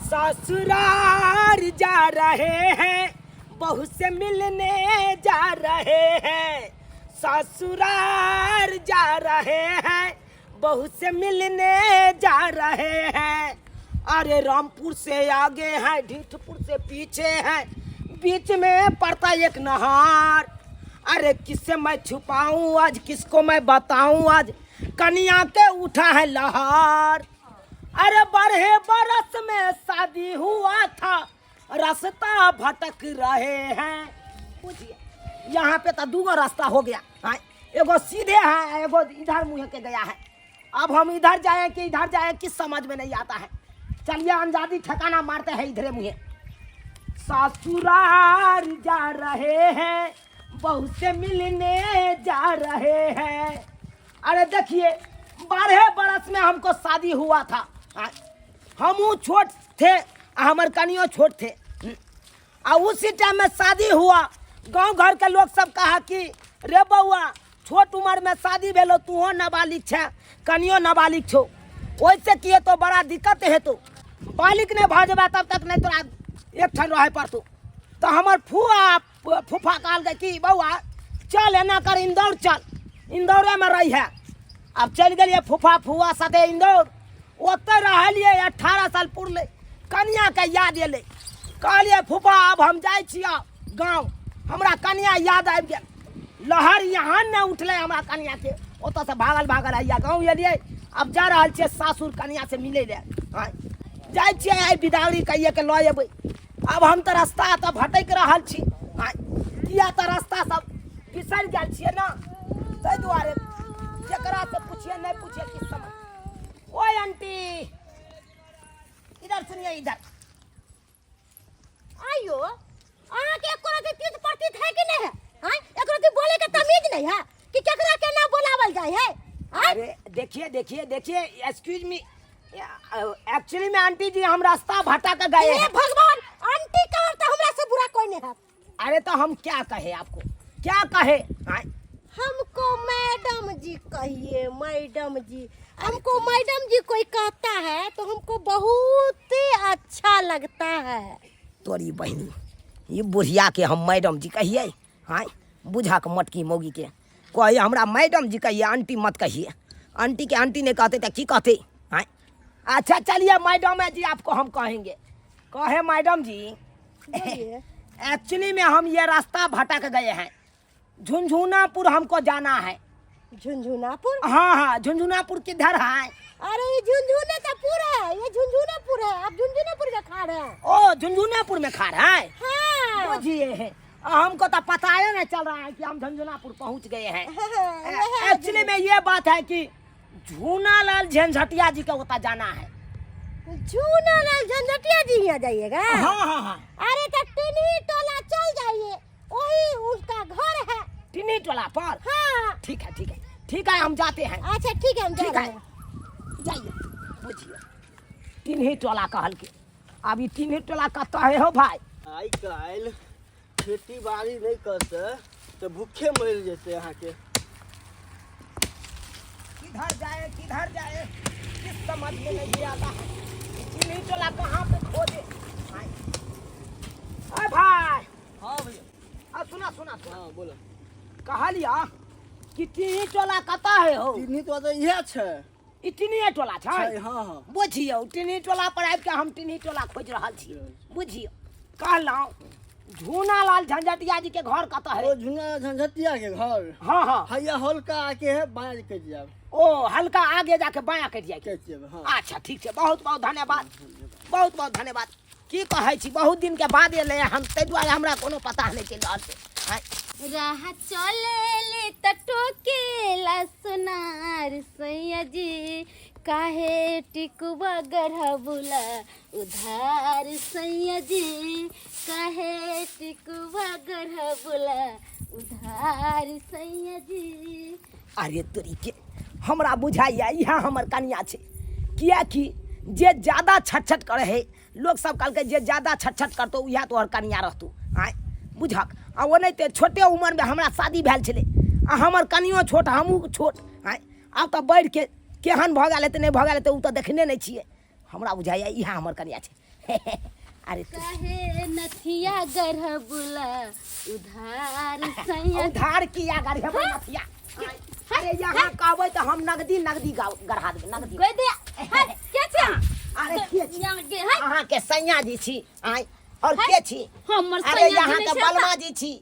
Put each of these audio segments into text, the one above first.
ससुराल जा रहे हैं, बहू से मिलने जा रहे हैं। ससुराल जा रहे हैं, बहू से मिलने जा रहे हैं। अरे रामपुर से आगे है, ढीठपुर से पीछे है, बीच में पड़ता एक नहार। अरे किससे मैं छुपाऊं आज, किसको मैं बताऊं आज, कनिया के उठा है लहार। अरे बरहे बरस में शादी हुआ था, रास्ता भटक रहे हैं। बुझिए, यहाँ पे तो दूगो रास्ता हो गया। हाँ, एगो सीधे है, एगो इधर मुँह के गया है। अब हम इधर जाएं कि इधर जाएं, किस समझ में नहीं आता है। चलिए अंजादी ठिकाना मारते हैं इधरे मुँहे। ससुराल जा रहे हैं, बहू से मिलने जा रहे हैं। अरे देखिए, 12 बरस में हमको शादी हुआ था। हाँ, हमू छोट थे, हमर कनियो छोट थे, आ उसी टाइम में शादी हुआ। गांव घर के लोग सब कहा कि रे बउआ, छोट उम्र में शादी भेलो, तूहो नाबालिग छे, कनियो नाबालिग छो, ओइसे किए तो बड़ा दिक्कत है, तो बालिग नहीं भऽ जेबा तब तक नहीं तोरा एक ठान रहे पड़तो। तो हमर फुआ फूफा कहलकै कि बउआ चल, एना कर, इंदौर चल, इंदौरे में रही है। अब चलि गेलियै फूफा फुआ साथे इंदौर, ओतऽ रहलियै 18 साल पुरलै, कनियाके याद एलै। कहलियै फूफा, आब हम जाइ छियै गाँव, हमरा कनिया याद आबि गेल। लहर यहाँ नहि उठलै हमरा कनियाके, ओतऽसँ भागल भागल हैया गाँव एलियै। आब जा रहल छियै सासुर कनियासँ मिलै लए। आँय, जाइ छियै, आइ बिदागरी कहिए के लऽ एबै। आब हम तऽ रास्ता तऽ भटकि रहल छी। आँय, किया तऽ रास्ता सब बिसरि गेल छियै ने, ताहि दुआरे जकरासँ पुछिए नहि पुछिए किछु समझ। ओए आंटी, इधर सुनिए, इधर। आइयो, अहाँके एको रति तीत प्रतीत है कि नहीं है? हाँ, एको रति बोले के तमीज नहीं है कि केकरा के ना बोलावल जाय है? हाँ? अरे देखिए देखिए देखिए, एक्सक्यूज मी, एक्चुअली में आंटी जी हम रास्ता भटक गए हे हैं। भगवान, आंटी का तो हमरा से बुरा कोई नहीं है। अरे तो हम क्या कहे आपको, क्या कहे? हाँ? हमको मैडम जी कहिए, मैडम जी। हमको मैडम जी कोई कहता है तो हमको बहुत ही अच्छा लगता है। तोरी बहिनी, ये बुढ़िया के हम मैडम जी कहिए? हाँ, बुझा के मटकी मौगी के कहिए हमरा मैडम जी कहिए, आंटी मत कहिए। आंटी के आंटी नहीं कहते तो की कहते? हाँ, अच्छा चलिए मैडम जी, आपको हम कहेंगे। कहे मैडम जी। बोलिए। एक्चुअली में हम ये रास्ता भटक गए हैं, झुनझुनापुर हमको जाना है। झुनझुनापुर? हाँ हाँ, झुनझुनापुर किधर है? अरे ये झुनझुने तो पुर है, ये झुनझुनापुर है। आप झुनझुनापुर में खा रहे हैं? ओ, झुनझुनापुर में खा रहा है? हाँ। बुझिए है, हमको तो पता ही नहीं चल रहा है कि हम झुनझुनापुर पहुंच गए हैं। एक्चुअली में ये बात है कि झूनालाल झंझटिया जी का ओता जाना है। झूनालाल झंझटिया जी यहाँ जाइएगा? हाँ हाँ हाँ। अरे तो टिन्ही टोला चल जाइए, वही उनका घर है। टिन्ही टोला पर? हाँ। ठीक है ठीक है ठीक है, हम जाते हैं। अच्छा ठीक है, हम जा ठीक रहे है हैं। जाइए। बुझिए, टिन्ही टोला कहल के, अब ई टिन्ही टोला कतऽ है हो भाई? आइ काल्हि खेती बाड़ी नहि करतै तऽ भूखे मरि जेतै अहाँके। किधर जाए किधर जाए, किस समझ में नहीं आता है। टिन्ही टोला कहाँ पे खोजे? अरे भाई। हाँ भैया। आ सुना सुना सुना। हाँ बोलो। कहलिया कि टिन्ही टोला कतऽ है हो? टिन्ही टोला तऽ इएह छै। ई टिन्ही टोला छै? छै, हाँ हाँ। बुझियौ, टिन्ही टोला पर आबि के हम टिन्ही टोला खोजि रहल छी। बुझियौ, कहलहुँ झूनालाल झंझटिया जी के घर कतऽ है? ओ झुना झंझटिया के घर? हाँ हाँ। हैया हल्का आके है, बायाँ कटि जायब। ओ, हल्का आगे जाके बायाँ कटि जाए? कटि जायब, हाँ। अच्छा ठीक छै, बहुत बहुत धन्यवाद, बहुत बहुत धन्यवाद। की कहै छी, बहुत दिन के बाद एलै हम, ताहि दुआरे हमरा कोनो पता नहि चलि रहल छै। आँय। राह चले त टोकेला सोनार सैया जी, काहे टिकुबा गढ़बुला उधार सैया जी, काहे टिकुबा गढ़बुला उधार सैया जी। अरे तोरी के, हमरा बुझाइया इएह हमर कनिया छै, किएकि जे ज्यादा छट छट करे है, लोक सब कहलकै जे ज्यादा छट छट करतौ उएह तोहर कनिया रहतौ। आँय बुझक, आ ओनाहिते छोटे उमरमे हमरा शादी भेल छलै, आ हमर कनियो छोट, हमहूँ छोट। आँय, आब तऽ बढ़िके केहन भऽ गेल हेतै, नहि भऽ गेल हेतै, ओ तऽ देखने नहि छियै। हमरा बुझाइया इएह हमर कनिया छै। अरे तू काहे नथिया गढ़बुला उधार सैया उधार किया गढ़ेबै नथिया अरे यहाँ कहबै तऽ हम नगदी नगदी गढ़ा देबै नगदी कहि दे है के छै अहाँ? अरे के छी यहाँ के है अहाँके सैया जी छी आँय और के छी हमर अरे सैया जी यहाँ नहि के छै बलमा जी छी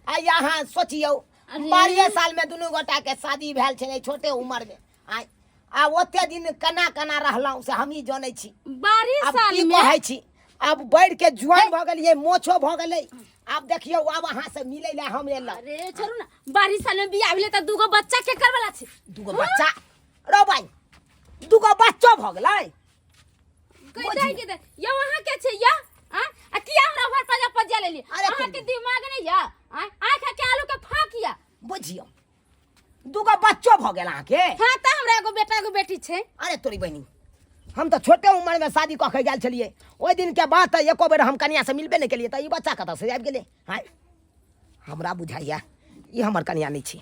आ यहाँ सोचियौ अरे। 12 साल में दुनू गोटा के शादी भेल छलै छोटे उम्र में आँय आ ओते दिन केना केना रहलहुँ से हमही जनै छी 12 आब साल की में कहै छी आब बढ़ि के जुआन भऽ गेलियै मोछो भऽ गेलै आब देखियौ आब अहाँ से मिलै लए हम एलहुँ अरे छोड़ू ना 12 साल में बियाह भेलै तऽ दूगो बच्चा केकर वाला छै दूगो बच्चा रौ भाई दूगो बच्चो भऽ गेलै कहि दे के दे यौ अहाँ के छै या आ आ किया हमरा घर पर पजा लेली अरे अहाँ के दिमाग नहीं या आ आंख के आलू के फाक या बुझियौ दूगो बच्चो भऽ गेल अहाँके हाँ तऽ हमरा एगो बेटा एगो बेटी छै अरे तोरी बहिनी हम तऽ छोटे उम्र में शादी कऽ के गेल छलियै ओहि दिन के बाद तऽ एको बेर हम कनिया से मिलबे नहि केलियै तऽ ई बच्चा कतऽ से आबि गेलै आँय हमरा बुझाइया ई हमर कनिया नहि छै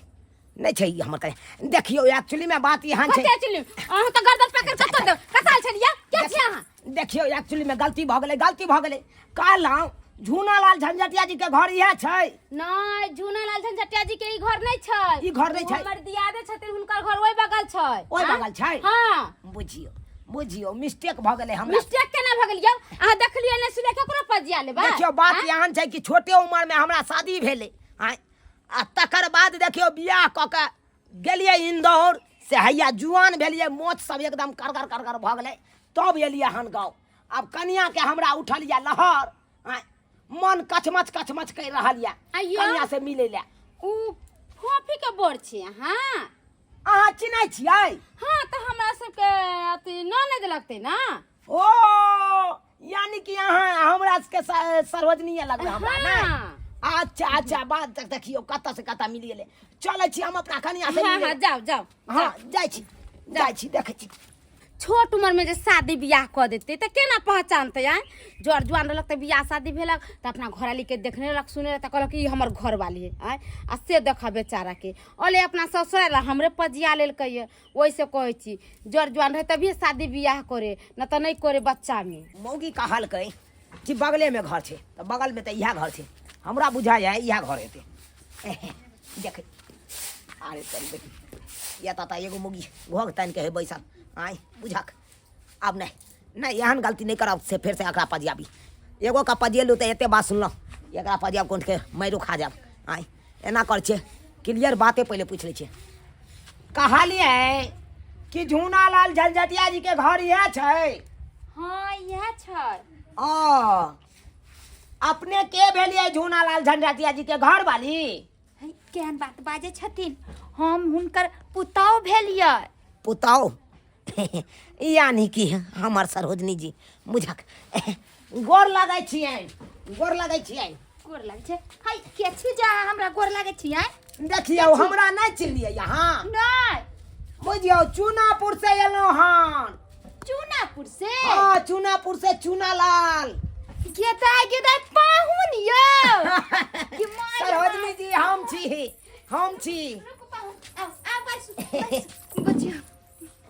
नहि छै ई हमर कनिया देखियौ एक्चुअली में बात एहन छै कते चलि अहाँ तऽ गर्दन पकड़ कऽ तोड़ देब कसाल छलियै के छी अहाँ देखियौ एक्चुअली में गलती भऽ गेलै गलती भऽ गेलै कहलहुँ झूनालाल झंझटिया जी के घर इएह छै नहि झूनालाल झंझटिया जी के ई घर नहि छै ई घर नहि छै। ओ हमर दियादे छथिन हुनकर घर ओहि बगल छै ओहि आँ? बगल छै? हाँ बुझियौ बुझियौ मिस्टेक भऽ गेलै हमरा मिस्टेक केना भऽ गेल यौ अहाँ देखलियै नहि सुनलियै केकरो पजिया लेबै देखियौ बात एहन छै कि छोटे उम्र में हमरा शादी भेलै आँय आ तकर बाद देखियौ बियाह कऽ के गेलियै इंदौर से हैया जुआन भेलियै मोछ सब एकदम करगर करगर भऽ गेलै तब एलियै हन गाँव आब कनियाके हमरा उठल यऽ लहर आँय मन कचमच कचमच करि रहल यऽ आइयो। कनिया से मिलै लए उ फोफी के बोर छी अहाँ अहाँ चिन्है छियै हाँ तऽ हमरा सबके अथी ननद लगतै ने ओ यानी कि अहाँ हमरा सबके सरोजनीय लगबै हमरा ने हाँ। अच्छा अच्छा बात तक देखियौ कतऽ से कतऽ मिल गेलै चलै छी हम अपना कनिया से हाँ मिलै हाँ जाउ जाउ हाँ जाइ छी जाइ छी देखै छी छोट उम्र में जे शादी बियाह कऽ देतै तऽ केना पहचानतै आँय जर जुआन रहलक तऽ बियाह शादी भेलक तऽ अपना घरवालीके देखने रहलक सुने रहलक तऽ कहलक ई हमर घरवाली है आँय आ से देखऽ बेचाराके अले अपना ससुराल हमरे पजिया लेलकै ये ओहिसँ कहै छी जर जुआन रहै तभिए शादी बियाह करे न तऽ नहि करे बच्चामे मौगी कहलकै कि बगलेमे घर छै तऽ बगलमे तऽ इएह घर छै हमरा बुझाइए इएह घर हेतै देख अरे तोरी बेटी एतऽ तऽ एगो मौगी घोघ तानि के है बैसल आँय बुझक आब नहि नहि एहन गलती नहि करब से फेरसँ एकरा पजियाबी एगो के पजिएलहुँ तऽ एते बात सुनलहुँ एकरा पजियाब कोनके मारिओ खा जायब आँय एना कर छियै क्लियर बाते पहिले पूछि लै छियै कहलियै कि झूनालाल झंझटिया जी के घर इएह छै हाँ इएह छै ओ अपने के भेलियै झूनालाल झंझटिया जी के घर वाली है, केहन बात बाजै छथिन हम हुनकर पुतहु भेलियै पुतहु यानी कि हमर सरोजनी जी बुझक गोर लगै छियै गोर लगै छियै गोर लागै छै है के छी जे अहाँ हमरा गोर लागै छियै देखियौ हमरा नहि चिन्हलियै अहाँ नहि बुझियौ चूनापुर से एलहुँ हन चूनापुर से हाँ चूनापुर से चूनालाल गेदाय गेदाय पाहुन यौ कि माय सरोजनी जी हम छी हम छी रुकू पाहुन आउ आउ बैसू बैसू बुझियौ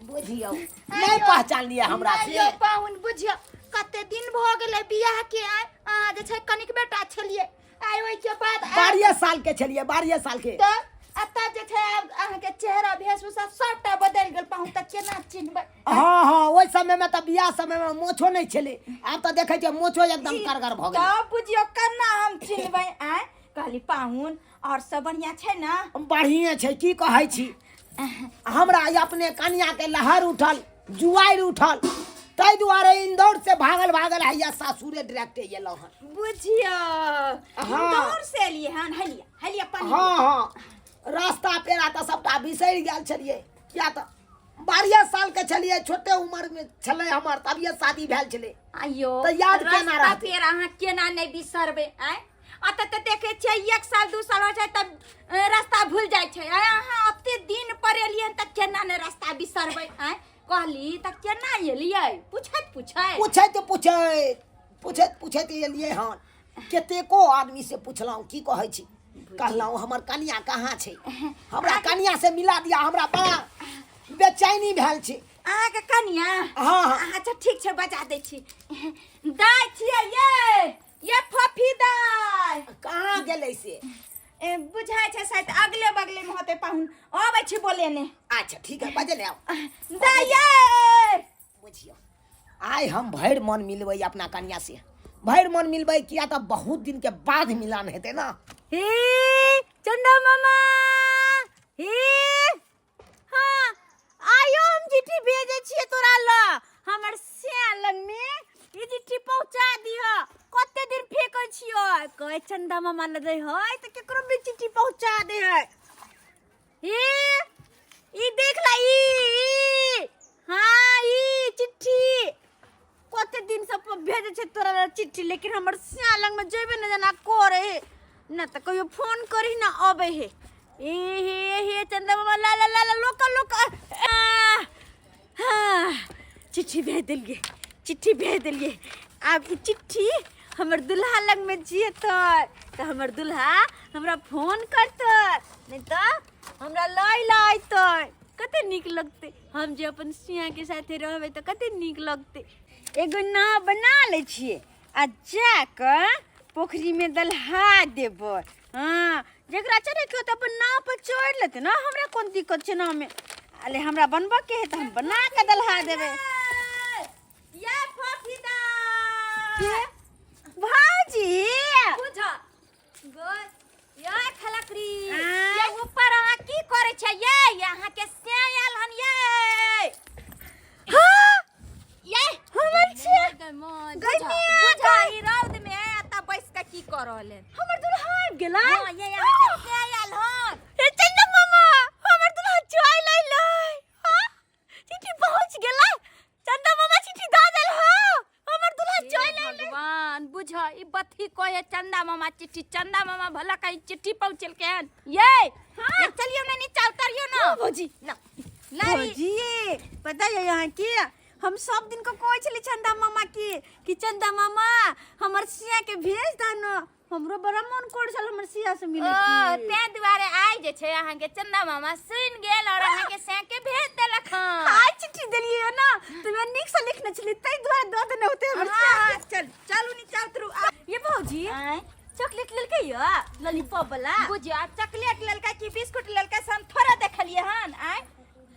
बुझियौ नहि पहचान लिअ हमरा नहि से यौ पाहुन बुझियौ कते दिन भऽ गेलै बियाह के आइ अहाँ जे छै कनिक बेटा छलियै आइ ओहिके बाद आब 12 साल के छलियै 12 साल के तऽ एतऽ जे छै आब अहाँके चेहरा वेशभूषा सबटा बदलि गेल पाहुन तऽ केना चिन्हबै हाँ हाँ ओहि समय में तऽ बियाह समय में मोछो नहि छलै आब तऽ देखै छियै मोछो एकदम करगर भऽ गेलै तब बुझियौ केना हम चिन्हबै आँय कहली पाहुन आओर सब बढ़िआँ छै ने बढ़िए छै की कहै छी हमरा ई अपने कनिया के लहर उठल जुआरि उठल ताहि दुआरे इंदौर से भागल भागल हैया सासुरे डायरेक्ट एलहुँ हन बुझियौ हाँ। इंदौर से एलियै हन हलिया हलिया पानी हाँ हाँ रास्ता पेरा तऽ सबटा बिसरि गेल छलियै किया तऽ 12 साल के छलियै छोटे उम्र में छलै हमर तभिए शादी भेल छलै आइयो तऽ याद केना रास्ता रहतै? पेरा अहाँ केना नहि बिसरबै आँय अतऽ तऽ देखै छियै एक साल 2 साल होइ छै तब रास्ता भूल जाइ छै आँय अहाँ ओते दिन पर एलियै हन तऽ केना नहि रास्ता बिसरबै आँय कहली तऽ केना एलियै पूछैत पूछैत पूछैत पूछैत पूछैत पूछैत एलियै हन कतेको आदमी से पुछलहुँ की कहै छी कहलहुँ हमर कनिया कहाँ छै हमरा कनिया से मिला दिया हमरा बड़ा बेचैनी भेल छै अहाँके कनिया? हाँ, हाँ। अच्छा ठीक छै, बजा दै छी। दाइ छियै ये, ये फफी दाइ। कहाँ गेलै से? ए, बुझाइ छै शायद अगले बगले में होतै पाहुन, अबै छी बोलेने। अच्छा ठीक है, बजले आओ। दाइ ये। बुझियौ, आइ हम भरि मन मिलबै अपना कनिया से, भरि मन मिलबै, किया तऽ बहुत दिन के बाद मिलान हेतै ना। हे चंदा मामा, हे हाँ आयो, हम चिट्ठी भेजे छियै तोरा ल, हमर सिया लग में ई चिट्ठी पहुंचा दिह। कते दिन फेकै छियै, कहे चंदा मामा ल दे है त केकरो भी चिट्ठी पहुंचा दे है। हे ई देख ला ई, ई हाँ ई चिट्ठी कते दिन से भेजे छै तोरा लए चिट्ठी, लेकिन हमर सिया लग में जेबे न जाना करे है न त कहियो फोन करी न अबे है। ए हे हे चंदा मामा, ला ला ला ला लोक लोक। हाँ चिट्ठी भेज देलिए, चिट्ठी भेज देलिए। आब ई चिट्ठी हमर दुल्हा लग में जेतै त हमर दुल्हा हमरा फोन करतै, नहीं त हमरा लय लयतै। कते नीक लगतै हम जे अपन सिया के साथे रहबै त कते नीक लगतै। एगो नाव बना लै छियै आ जाकऽ पोखरिमे दलहा देबै। हाँ जकरा चढ़ैके होतै अपन नाव पर चढ़ि लेतै ने, हमरा कोन दिक्कत छै नावमे। अले हमरा बनबऽ के है तऽ हम बना कऽ दलहा देबै। ये फफी दाइ। के? भाउजी। बुझ गोर ये खलकरी। आँय? ये ऊपर अहाँ की करै छै ये? ये अहाँ के से आयल हन ये। हाँ ये हमर छै गै माय, गै बुझ मियाँ, बुझ गै। ई रौद में एतऽ बैस के की कऽ रहल हन? हमर दुल्हा आबि गेलै। हाँ, ये अहाँ के से आयल हन। हे चंदा मामा, हमर दुल्हा चाय लै लै। हाँ चिट्ठी पहुंच गेलै। चंदा मामा चिट्ठी दऽ देल। हाँ हमर दुल्हा हे चाय लै लै। भगवान, बुझ ई बथी कहे चंदा मामा चिट्ठी, चंदा मामा भला कहीं चिट्ठी पहुंचल के हन ये। हाँ। ये चलियो ना नीचा उतरियो ना। भौजी। ना लारी। भौजी पता है यहाँ के हम सब दिन को कहै छली चंदा मामा के कि चंदा मामा हमर सिया के भेज द न, हमरो बड़ा मन कर छल हमर सिया से मिले ओ के। तें दुआरे आइ जे छै अहाँ के चंदा मामा सुनि गेल और अहाँ के सैं के भेज देलक हन। आइ चिट्ठी देलियै ना तऽ नीक से लिखने छली ताहि दुआरे दऽ देने होते हमर हाँ, सिया। हाँ, चल चलू नीचा उतरू आ। ये भौजी आँय? चॉकलेट लेलकै या लॉलीपॉप वाला? बुझियो आब चॉकलेट लेलकै कि बिस्कुट लेलकै से हम थोड़े देखलियै हन। आँय?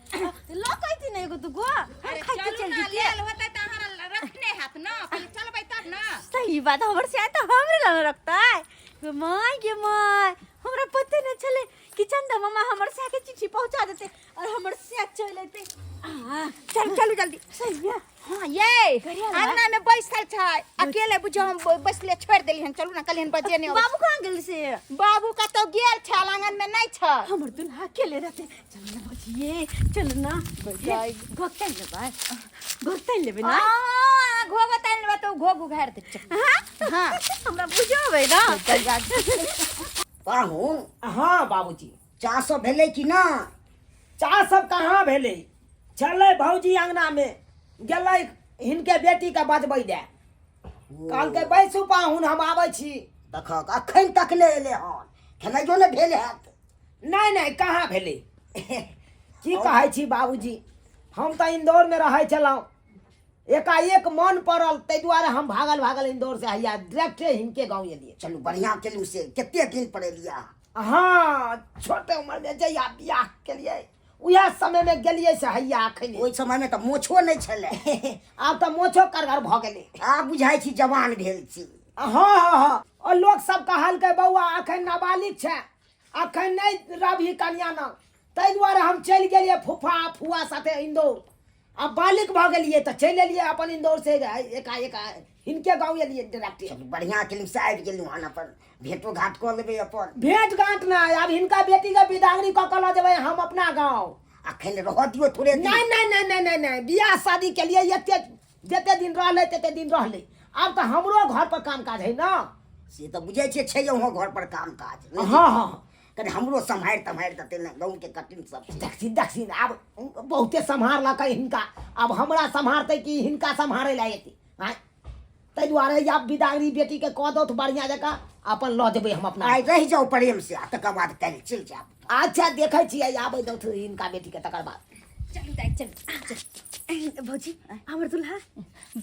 लऽ के अयती ने एगो दूगो हम अरे खाइते चलू चलि ना, जैतियै। लेल होतै तऽ अहाँ रखने हैत ना, पहिले चलबै तब ना। सही बात, हमर से तऽ हमरे लग रखतै। गे माय गे माय, हमरा पते नहि छलै कि चंदा मामा हमर सिया के चिट्ठी पहुंचा देतै और हमर सिया चलि अयतै। आ, चलू चलू जल्दी। सही है। हाँ ये करिया बा। अंगना में बैसल छै अकेले, बुझो हम बैसले छोड़ देली हन। चलू ना, कल बजे नहीं। बाबू कहाँ गेल से? बाबू कतौ गेल छै, आंगन में नहीं छै। हमर दुल्हा अकेले रहते। चल ना भौजी, चल ना। घोकतै लेबै, घोकतै लेबै ना। हाँ, घोघ तानि लेबै तऽ घोघ उघारि देत। हाँ हाँ। हमरा बुझेबै ना। पाहुन। हाँ बाबूजी। चाह सब भेलै कि ना? चाह सब कहाँ भेलै, छलै भौजी अंगना में, गेलै हिनके बेटी के बजबै दे, कहलकै बैसू पाहुन हम आबै छी। देखक अखन तक नहि एलै हन, खेनाइयो नहि भेल हैत। नहि नहि कहाँ भेलै। की कहै छी बाबूजी, हम तऽ इंदौरमे रहै छलहुँ, एकाएक मन पड़ल ताहि दुआरे हम भागल भागल इंदौर से हैया डायरेक्टे हिनके गाँव एलियै। चलू बढ़िआँ केलहुँ, से कते दिन पर एलियै? हाँ छोटे उम्र में जहिया बियाह केलियै उएह समय में गेलियै से हैया अखन। ओहि समय में तऽ मोछो नहि छलै। आब तऽ मोछो करगर भऽ गेलै। आब बुझाइ छी जवान भेल छी। हाँ हाँ हाँ, और लोक सब कहलकै बौआ अखन नाबालिग छै, अखन नहि रहबही कनिया न, ताहि दुआरे हम चलि गेलियै फूफा आ फुआ साथे इंदौर। आब बालिग भऽ गेलियै तऽ चलि एलियै अपन इंदौर से एकाएक हिनके गाँव एलियै डायरेक्टे। चलू बढ़िआँ केलहुँ से आबि गेलहुँ हन, अपन भेंटो घाट कऽ लेबै अपन। भेंट घाट नहि, आब हिनका बेटीके बिदागरी कऽ कऽ लऽ जेबै हम अपना गाँव। अखन रहऽ दियौ थोड़े दिन। नहि नहि नहि नहि नहि नहि, बियाह शादी केलियै एते जते दिन रहलै तते दिन रहलै, आब तऽ हमरो घर पर काम काज है ना। से तऽ बुझै छियै छै अहुँ घर पर काम काज। हाँ हाँ। कनि हमरो सम्हारि तम्हारि देतै ने, गाँवके कटिन सब छै। देखथिन देखथिन, आब बहुते सम्हारलकै हिनका, आब हमरा सम्हारतै कि हिनका सम्हारै लए एतै? आँय, ताहि दुआरे आब बिदागरी बेटीके कऽ दौथ बढ़िआँ जकाँ, अपन लऽ जेबै हम अपना। आइ रहि जाउ प्रेम से आ तकर बाद काल्हि चलि जायब। अच्छा देखै छियै, आबै दौथ हिनका बेटीके तकर बाद। चलू दाइ, चलू चलू। भौजी हमर दुल्हा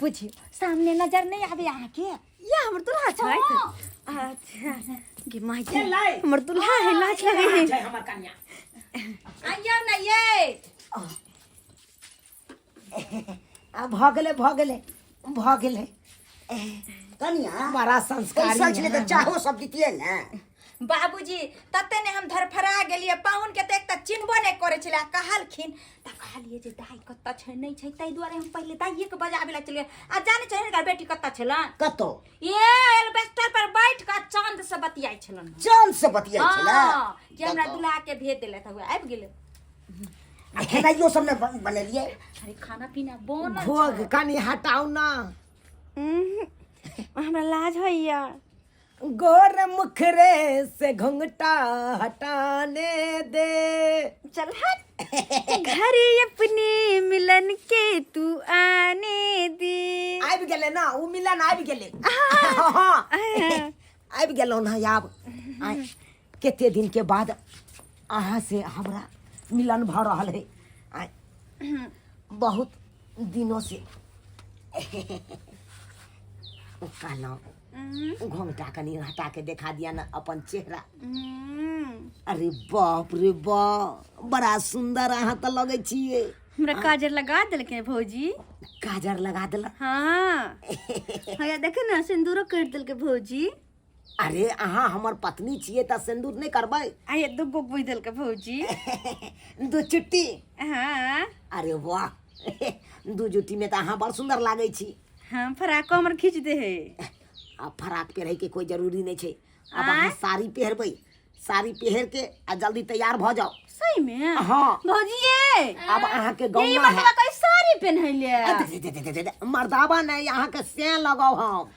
बुझियो सामने नजर नहीं आवे अहाँके या हमर दुल्हा छै अच्छा गे माय ये लै। हमर दुल्हा है लाज लगे है छै हमर कन्या आइयो ना ये आ भऽ गेलै भऽ गेलै भऽ गेलै कनिया बड़ा संस्कारी पैसा छलै तऽ है। चाहो सब दितियै ने बाबूजी तते ने हम धरफड़ा गेलियै पाहुन के तऽ एक तऽ चिन्हबो नहि करै छलै आ कहलखिन तऽ कहलियै जे दाइ कतऽ छै नहि छै ताहि दुआरे हम पहिले दाइए के बजाबै लए चलियै आ जानै छै हिनकर बेटी कतऽ छलन कतौ ये एल्बेस्टर पर बैठ कऽ चांद से बतियाइ छलन चांद से बतियाइ छलै हँ कि हमरा दुल्हा के भेज देलथि हुए आबि गेलै आ खेनाइयो सब ने बनेलियै अरे खाना पीना बनल घोघ कनि हटाउ ना हमरा लाज होइया गोर मुखरे से घुंघटा हटाने दे चल हट घर अपने मिलन के तू आने दे आबि गेलै ना ओ मिलन आबि गेलै हँ आबि गेलहुँ ने आब आँय, कते दिनके बाद अहाँ से हमरा मिलन भऽ रहल है आँय, बहुत दिनों से कहलहुँ घोंघटा कनि हटा के देखा दिया ना अपन चेहरा अरे बाप रे बाप बड़ा सुंदर अहाँ तऽ लगै छियै हमरा काजर लगा देलकै भौजी काजर लगा देलक हाँ हैया देखे ना सिंदूरो करि देलकै भौजी अरे अहाँ हमर पत्नी छियै तऽ सिन्दूर नहि करबै आया दू गो बुझ देलकै भौजी दू चुट्टी हाँ अरे वाह दू जुट्टी में तऽ अहाँ बड़ सुंदर लागै छी हाँ फराको हमर खींच दे है आ फराक पहिरे के कोई जरूरी नहीं छै अब अहाँ साड़ी पहिरबै साड़ी पहिर के आ जल्दी तैयार भऽ जाउ सही में हाँ। भौजी ये अब अहाँ के ये गौना है मर्दवा कोई साड़ी पहनले दे, दे, दे, दे, दे, दे, मर्दाबा नहीं अहाँ के से लगाउ हम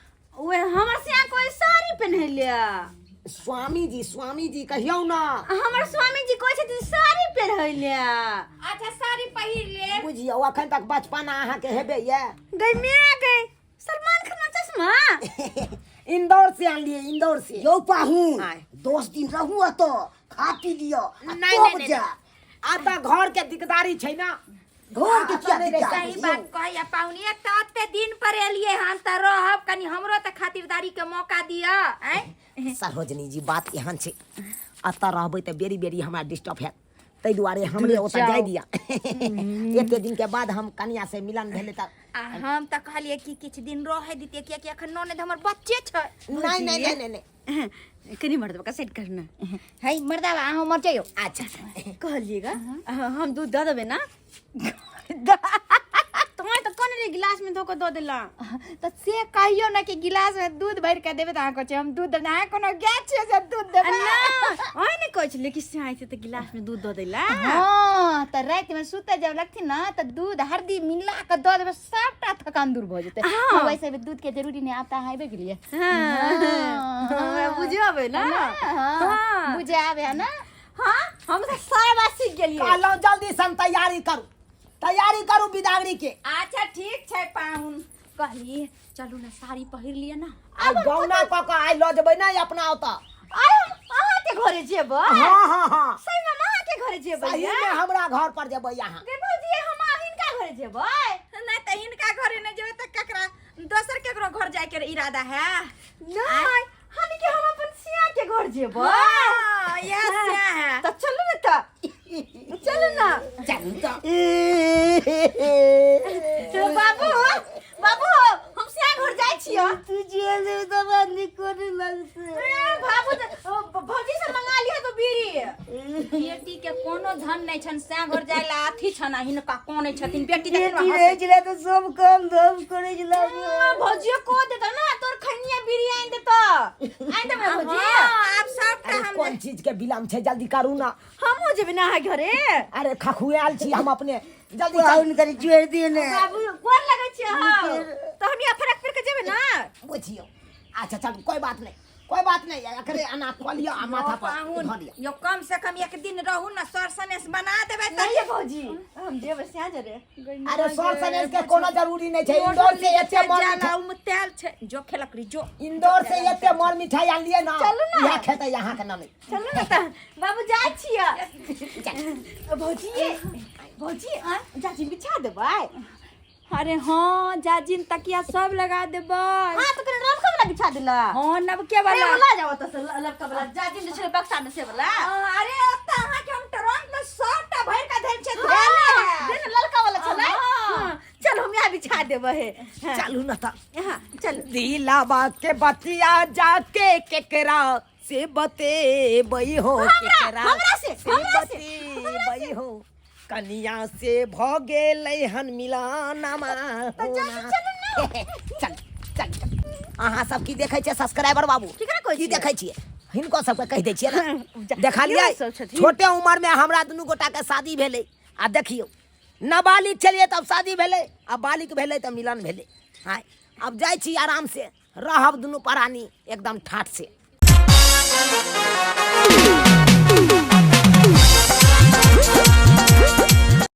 ओए हमर से कोई साड़ी पहनले स्वामी जी स्वामी जी कहियौ ना हमर स्वामी जी कहै छथिन साड़ी पहनले अच्छा साड़ी पहिर ले बुझियौ अखन तक बचपन अहाँ के हेबे ये गई मैं गई सलमान खान चश्मा इंदौर से आनलिए इंदौर से यौ पाहुन आय। 10 दिन रहू एतऽ खा पी लिअ आ नहीं तब नहीं नहीं जा आ तऽ घर के दिकदारी छै ना घर के किया नहीं दिक्कत सही यौ? बात कहैया पाहुनी एक तऽ एते दिन पर एलियै हन तऽ रहब कनि हमरो तऽ खातिरदारी के मौका दिअ आँय सरोजनी जी बात एहन छै एतऽ रहबै तऽ बेरी बेरी हमरा डिस्टर्ब हैत ताहि दुआरे हमरे ओतऽ जाय दिअ एते दिन के बाद हम कनिया से मिलन भेलै तऽ आ हम तऽ कहलियै कि किछु दिन रहै दितियै कियाकि एखन ननद हमर बच्चे छै नहीं नहीं नहीं नहीं नहीं कनी मर्दवा का सेट करना है मर्दाबा अहाँ मर जाइयो अच्छा कहलिएगा हम दूध दऽ देबै ना तुम्हारे तो कोन रे गिलास में धोकर दऽ देला तऽ से कहियो ना कि गिलास में दूध भरि के देबै तऽ अहाँ कहै छियै हम दूध देबै अहाँ कोनो गाय छियै जे दूध देबै ना ओहे ने कहै छलै कि से आइ छै तऽ गिलास में दूध दऽ देला हँ तऽ राति में सुते जब लगथिन ना तऽ दूध हरदी मिला के दऽ देबै सबटा थकान दूर भऽ जेतै हाँ। हाँ, वैसे भी दूध के जरूरी नहीं आब तऽ अहाँ आबे गेलियै हाँ हमरा बुझे आबै ना हाँ, हाँ। बुझे आबे है ना हाँ हम तऽ सारा बात सीख गेलियै कहलहुँ जल्दी सन तैयारी करू तैयारी करू बिदागरी के अच्छा ठीक छै पाहुन कहली चलू ना साड़ी पहिर लिअ ना आ गौना कऽ कऽ आइ लऽ जेबै ने अपना ओतऽ आइ हम अहाँके घरे जेबै हाँ हाँ हाँ सही में हम अहाँके घरे जेबै सही में हमरा घर पर जेबै अहाँ गे भौजी हम हिनका घरे जेबै नहि तऽ हिनका घरे नहि जेबै तऽ ककरा दोसर केकरो घर जायके इरादा है नहि हम के हम अपन सिया के घर जेबै हाँ, यह सिया है तऽ चलू ने तऽ चलू ना चलू तऽ चलो बाबू बाबू हम सिया घर जाइ छियो तू जेल में तो बंदी कोने लगते ए, बाबू त- भौजी से मंगा लिया तो बीड़ी बेटी के कोनो धन नहीं छन सै घर जाय ला अथी छन आ हिनका कोने छथिन बेटी देखिन बेटी रहे छलै तऽ सब काम धाम करै छलै भौजियो को देतो ना तोर खनिया बीड़ी आनि देतो आनि देबै भौजी हाँ, आब सबटा अरे हम कोन चीज के विलम्ब छै जल्दी करू ना हमहूँ जेबै ना अहाँ घरे अरे खखुआल छी हम अपने जल्दी चल पाहुन कनि छोड़ि दियौ ने बाबू गोर लगै छियै हम तऽ हम यहाँ फरक फिर के जेबै ना बुझियौ अच्छा चल कोई बात नहीं कोई बात नहीं एकरे अना कऽ लिअ आ माथा पर पाहुन धऽ लिअ यो कम से कम एक दिन रहू ना सर सनेस बना देबै तऽ नहीं ये भौजी हम जेबै सिया जरे अरे सर सनेस के कोनो जरूरी नहीं छै इंदौर से एते मर मिठाई में तेल छै जो खेलक री जो इंदौर से एते मर मिठाई आनलियै ना चलू ना। इएह खेतै अहाँ के नानी चलू ना तऽ बाबू जाइ छियै भौजी भौजी चाची बिछा देबै अरे हाँ जाजिम तकिया सब लगा देबै। हां, तो कने ललका वाला बिछा देला। हाँ, नबके वाला। अरे वाला जाओ तो ललका वाला जाजिम जे छले बक्सा में से वाला। हाँ, अरे ओतऽ अहाँके हम ट्रंक में सबटा भरि के धैल छै, धैले है। दे ने, ललका वाला छलै। हाँ। हाँ, चल हम यहाँ बिछा देबै हे। हाँ, चलू न तऽ। हाँ, चल। दिलावा के बतिया जाके केकरा से बतेबै हो? केकरा हमरा से, हमरा से, बतेबै हो? कनिया से भ गेलै हन मिलनमा। चल चल चल। अहाँ सब की देखै छियै सब्सक्राइबर बाबू? केकरा कहै की छियै? देखै छियै? हिनको सबके कहि दै छियै ने। देखलियै? इहो सब छथिन। छोटे उम्र में हमरा दुनू गोटा के शादी भेलै आ देखियौ, नाबालिग छलियै तब शादी भेलै आ बालिग भेलै तऽ मिलन भेलै। हाँ, आब जाइ छी, आराम से रहब दुनू प्राणी एकदम ठाठ से।